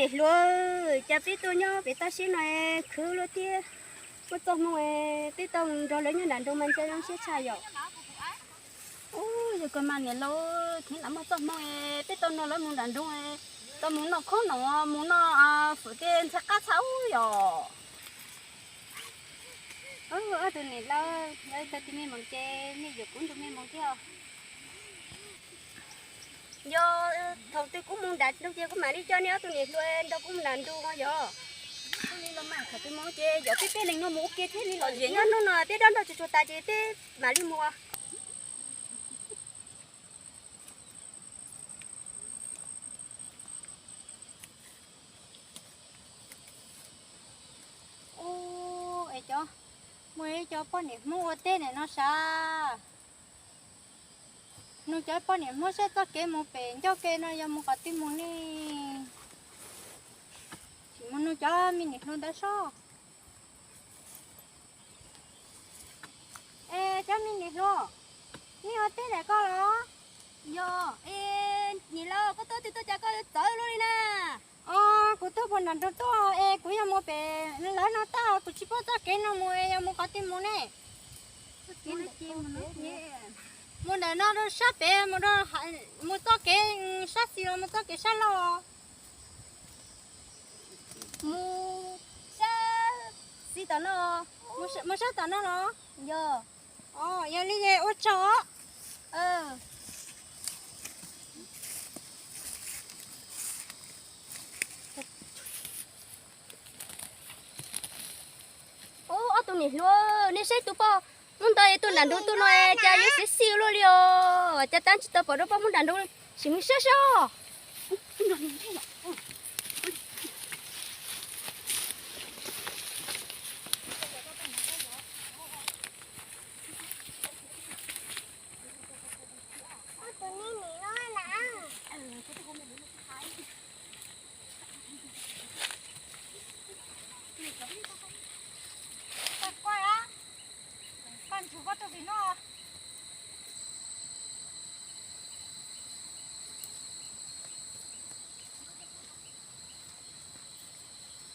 Niam hluas, cas peb tuaj nyob pem toj siab no khwv luaj thiab, muaj txoj hmoo peb tau nrog lawv nyob nram nroog mas ntshai zoo siab tshaj yom. Ub, yog kawg mas niam laus, thib no muaj txoj hmoo peb tau nrog lawv mus nram nroog, tau mus noj khoom no, mus noj fawm tej ntxhais qab txhab ub yom. Ob tug niam laus, lawv tau tus me moos ces nej yuav kuv nrog me moos thiab. Yog thaum twg kuv mus nram nroog ces kuv mam li coj nej ob tug niam hluas nrog kuv mus nram nroog no yog. Thaum twg mus ces yog peb peb leeg no mus ua ke thiaj li lom zem, nyob hnub no peb dob nrog tsuag tsuag tas ces peb mam li mus. Ub, es cov, muaj ib cov poj niam Hmoob ua teb ntawm no sav. Nug cov poj niam Hmoob saib txoj kev mus pem ncauj ke no yog mus qhov twg mus ne. Tsis mus nug cov me niam hluas ntawd soj. Es cov me niam hluas, nej ua teb ntawm ko los? Yog, es niam laus, koj tuaj twg tuaj cas koj txawv luaj li na? Os, kuv tuaj puag nram nroog tuaj es kuv yog mus pem lawv no tag, kuv tsis paub txoj kev no mus, yog mus qhov twg mus ne? Mus ntawm no rau sab pem, mus txoj kev sab xis los mus txoj kev sab laug? Mus sab xis tom no. Mus sab tom no los? Yog. Os, yog li es ua tsaug. Ub, ob tug niam hluas, nej saib tus poj Hmoob ntawd tuaj nram nroog tuaj no cas yuav xiv xij luaj li os, cas tab tsis tau pom dua poj Hmoob nram nroog, sim mus saib saib.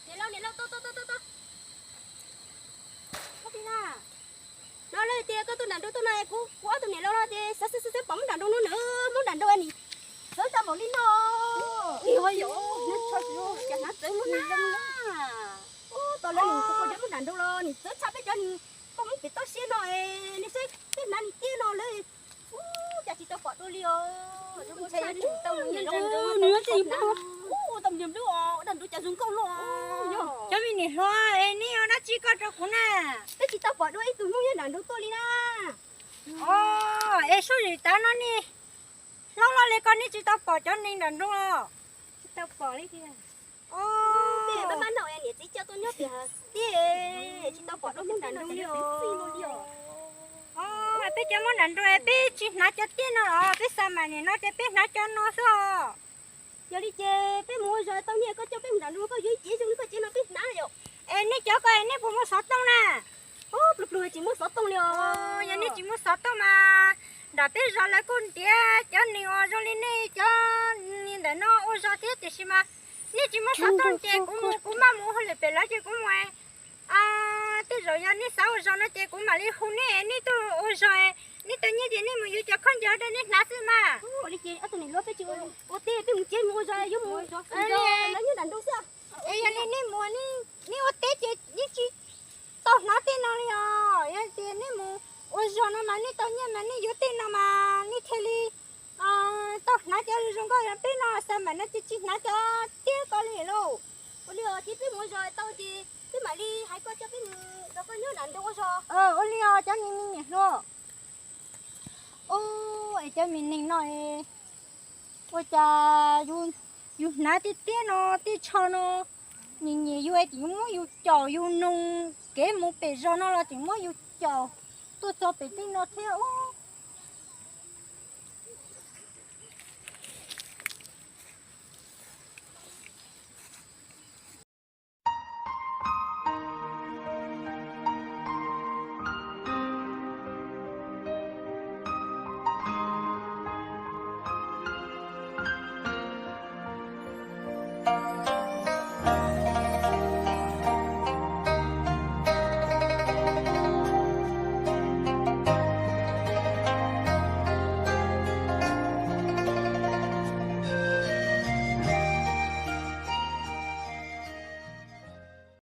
Niam laus, niam laus, tuaj, tuaj, tuaj, tuaj, tuaj. Koj pib na. No lawv tias koj tuaj nram nroog tuaj no, kuv, kuv ob tug niam laus no ces xav xav xav xav pom Hmoob nram nroog no na, Hmoob nram nroog nim txawv tshaj npaum li no. Ub, yog, cas hnav txawv luaj na. Ub, tos lawv nim kuv kuv cov Hmoob nram nroog los nim txawv tshaj peb cov nim poj Hmoob pem toj siab no, nej saib peb hnav nim tiab no lawm. Ub, cas tsis tau pom dua li os. Ub, tau niam npluab os, nram nroog cas zoo nkauj luaj. Cov me niam hluas, es nej ua dab tsi koj rau kuv na? Peb tsis tau pom dua ib tug Hmoob nyob nram nroog tuaj li na. Os, es sub zim tav no nej hlob loj li ko nej tsis tau pom cov neeg nram nroog los? Tsis tau pom li tiag. Os, niam txiv coj tuaj nyob tiag tiag, tsis tau pom dua Hmoob nram nroog li os. Os, peb cov Hmoob nram nroog peb tsis hnav cov tiab no los? Peb xa mas nim no ces peb hnav cov no xwb os. Yog li ces peb mus ua zog tau nyiaj koj coj peb mus nram nroog, koj yuav ib cev zoo li koj cev no peb hnav yom. Es nej cov ko nej puas muaj xov tooj na? Ub, pluag pluag tsis muaj xov tooj li os. Yog nej tsis muaj xov tooj mas nram peb zos lawv kuj ntiav cov neeg uas zoo li nej cov ntawm no ua zog thiab, tiam sis mas nej tsis muaj xov tooj ces kuv mus kuv maj mus hauj lwm pem lawv ces kuv mus. Tej zaum yog nej xav ua zog no ces kuv mam li hu nej, nej tuaj ua zog, nej tau nyiaj ces nej mus yuav cov khaub ncaws rau nej hnav xwb mas. Ua li ces ob tug niam hluas peb tsis ua teb, peb mus tsev mus ua zog, yuav mus ua zog lawv nyob nram nroog xwb. Es yog li nej mus, nej ua teb ces yeej tsis tau hnav tej no li os. Yog tias nej mus ua zog no mas nej tau nyiaj mas nej yuav tej no mas nej thiaj li tau hnav cov zoo nkauj. Peb no xa mas no ces tsis hnav cov tiab ko li lauj. Ua li os, ces peb mus ua zog tau ces peb mam li hais koj coj peb mus nrog koj nyob nram nroog ua zog. Ua li os cov me niam hluas. Ub, es cov me neeg no ua cas yus hnav tej tiab no tej tsho no, nyiam nyiam yus es tseem muab yus caum yus noog kev mus pem zos no los tseem muab yus caum tuaj txog pem tej no thiab.